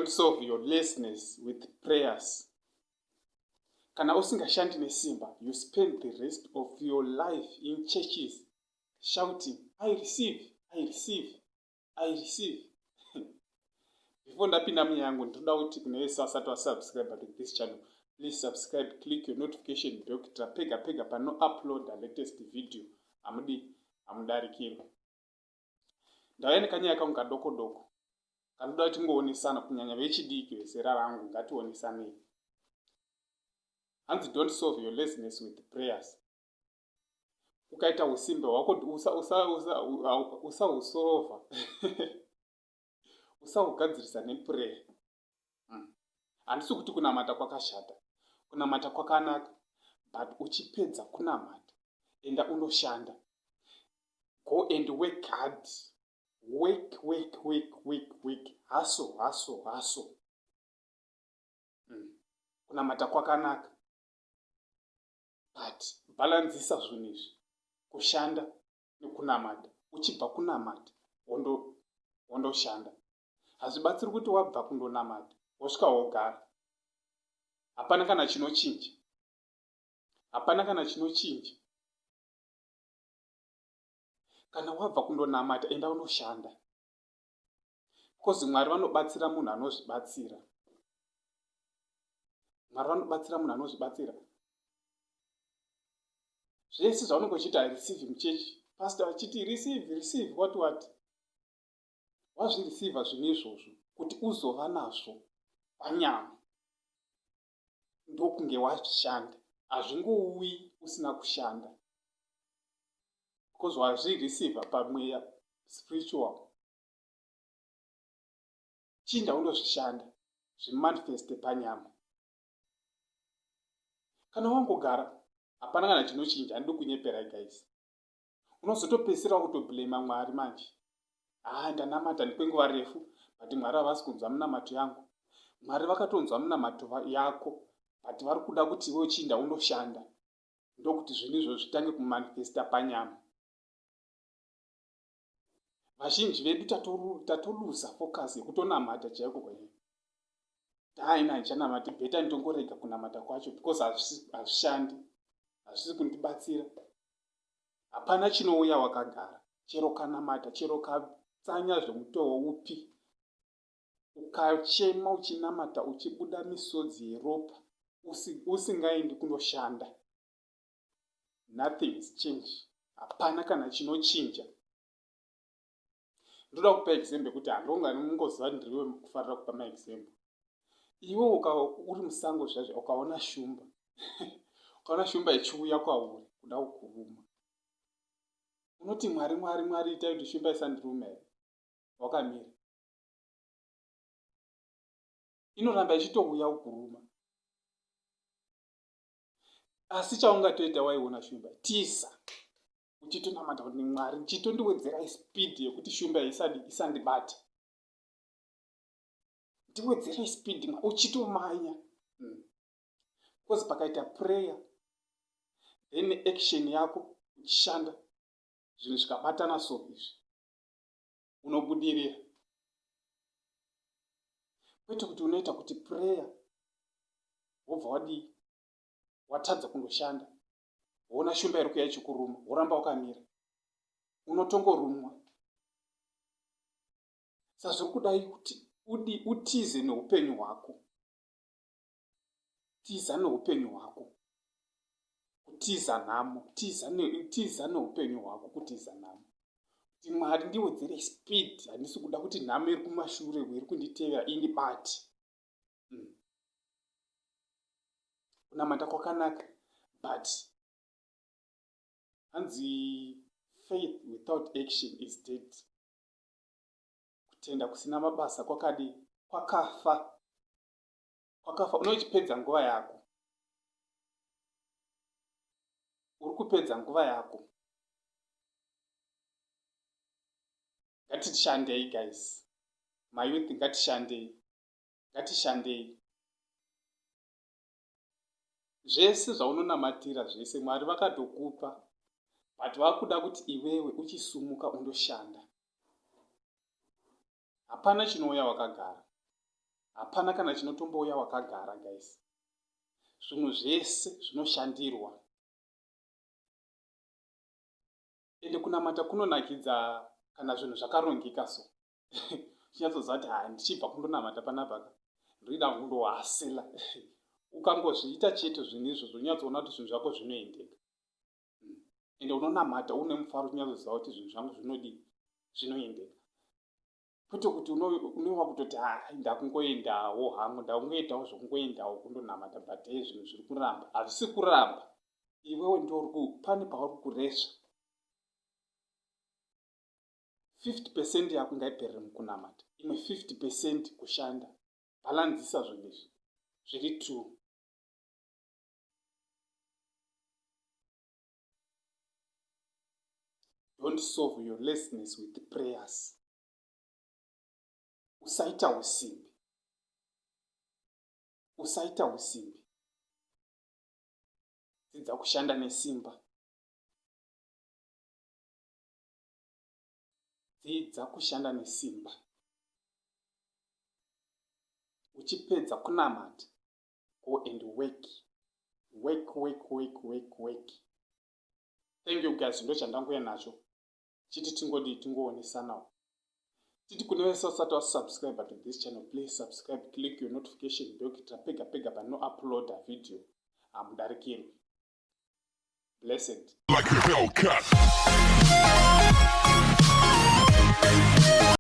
Don't solve your laziness with prayers. Kana usingashandi nesimba, you spend the rest of your life in churches shouting, I receive, I receive, I receive. Before ndapinda munyaya yangu, ndinoda kuti kune vese vasati vasubscribe to this channel, please subscribe, click your notification bell kuitira pega pega pano upload latest video hamudi hamudarikirwe. Ndauya nekanyaya kangu kadoko doko kanoda kuti tingoonesana kunyanya vechidiki vezera rangu ngationesanei. Hanzi don't solve your laziness with prayers. Ukaita usimbe hwako usausolva usahugadzirisa neprayer. Handisi kuti kunamata kwakashata, kunamata kwakanaka, but uchipedza kunamata enda unoshanda. Go and work hard, work, work, work, work, work, hustle, hustle, hustle. Kunamata kwakanaka, but balansisa zvinhu izvi, kushanda nekunamata. Uchibva kunamata wondoshanda. Hazvibatsiri kuti wabva kundonamata wosvika wogara, hapana kana chinochinja, hapana kana chinochinja. Kana wabva kundonamata enda unoshanda, because Mwari vanobatsira munhu anozvibatsira. Mwari vanobatsira munhu anozvibatsira. Zvese zvaunenge uchiita receive muchechi, pastor achiti receive, receive, what what, wazvireceiva zvinhu izvozvo kuti uzova nazvo panyama ndokunge wazvishanda. Hazvingouyi usina kushanda, because wazvireceiva pamweya, spiritual. Chinda undozvishanda zvimanifeste panyama. Kana wangogara hapana kana chinochinja. Handidi kunyeperai guys, unozotopedzisira wakutoblema Mwari manje. Haa, ndanamata ndikwenguva refu but Mwari havasi kunzwa munamato yangu. Mwari vakatonzwa munamato yako, but vari kuda kuti iwe uchiinda undoshanda, ndokuti zvinhu izvozvo zvitange kumanifesta panyama. Vazhinji vedu tatoluza focus yekutonamata chaiko kwenye. Taina handichanamati, better nditongorega kunamata kwacho because hazvishandi, hazvisi kundibatsira. Hapana chinouya wakagara, chero kanamata, chero katsanya zvemutowo upi, ukachema uchinamata uchibuda misodzi yeropa, usingaendi kundoshanda, nothing is change, hapana kana chinochinja. Ndoda kupa example yekuti handonga mungoziva ndiriwe kufarira kupa maexample. Iwe uri musango zvazvo, ukaona shumba, ukaona shumba ichiuya kwauri kuda kukuruma, unoti, "Mwari, Mwari, Mwari, itai kuti shumba isandirume here?" Wakamira, inoramba ichitouya kukuruma. Asi chaungatoita, waiona shumba, tiza uchitonamata kuti, "Mwari, chitondiwedzerai speed yekuti shumba isandibate, ndiwedzerai speed," uchitomanya. Because pakaita prayer then action yako uchishanda, zvinhu zvikabatana, so izvi unobudirira, kwete kuti unoita kuti prayer wobva wadii, watadza kundoshanda, woona shumba iri kuya ichikuruma, woramba wakamira, unotongorumwa. Sazviri kudai kuti udi utize neupenyu hwako, tiza neupenyu hwako, kutiza nhamo, tiza neupenyu hwako, kutiza nhamo, kuti, "Mwari, ndiwedzere speed, handisi kuda kuti nhamo iri kumashure iri kunditevera indibate." Kunamata kwakanaka, but hanzi faith without action is dead. Kutenda kusina mabasa kwakadi kwakafa, kwakafa. Unochipedza nguva yako, uri kupedza nguva yako. Ngatishandei guys, mayouth, ngatishandei, ngatishandei. Zvese zvaunonamatira zvese Mwari vakatokupa, but vakuda kuti iwewe uchisumuka undoshanda. Hapana chinouya wakagara. Hapana kana chinotombouya wakagara guys. Zvinhu zvese zvinoshandirwa. Ende kunamata kunonakidza kana zvinhu zvakarongeka so. Chinyatsoziva kuti ha ndichibva kundonamata panapa ka ndoida kundohasela. Ukangozviita chete zvinhu izvozvo unyatsoona kuti zvinhu zvako zvinoendeka. Ende unonamata une mufaro uchinyatsoziva kuti zvinhu zvangu zvinodii zvinoendeka. Kwete kuti unowa kutoti ha ndakungoendawo hangu ndakungoitawo zvekungoendawo kundonamata but hei zvinhu zviri kuramba. Hazvisi kuramba. Iwewe ndiwe pane pauri kuresva. 50 percent yako ngaiperere mukunamata, imwe 50 percent kushanda. Bhalanzisa zvinhu izvi zviri two. Don't solve your laziness with prayers. Usaita usimbi. Usaita usimbi. Dzidza kushanda nesimba. Dzidza kushanda nesimba. Uchipedza kunamata, go and work. Work, work, work, work, work. Thank you guys, ndochandanguya nacho. Chiti tingodii tingoonesanawo. Titi kune vese vasati vasubscribe to this channel, please subscribe, click your notification bell kuitira pega pega pano uploada video hamudarikirwi. Blessed. Like a Hellcat.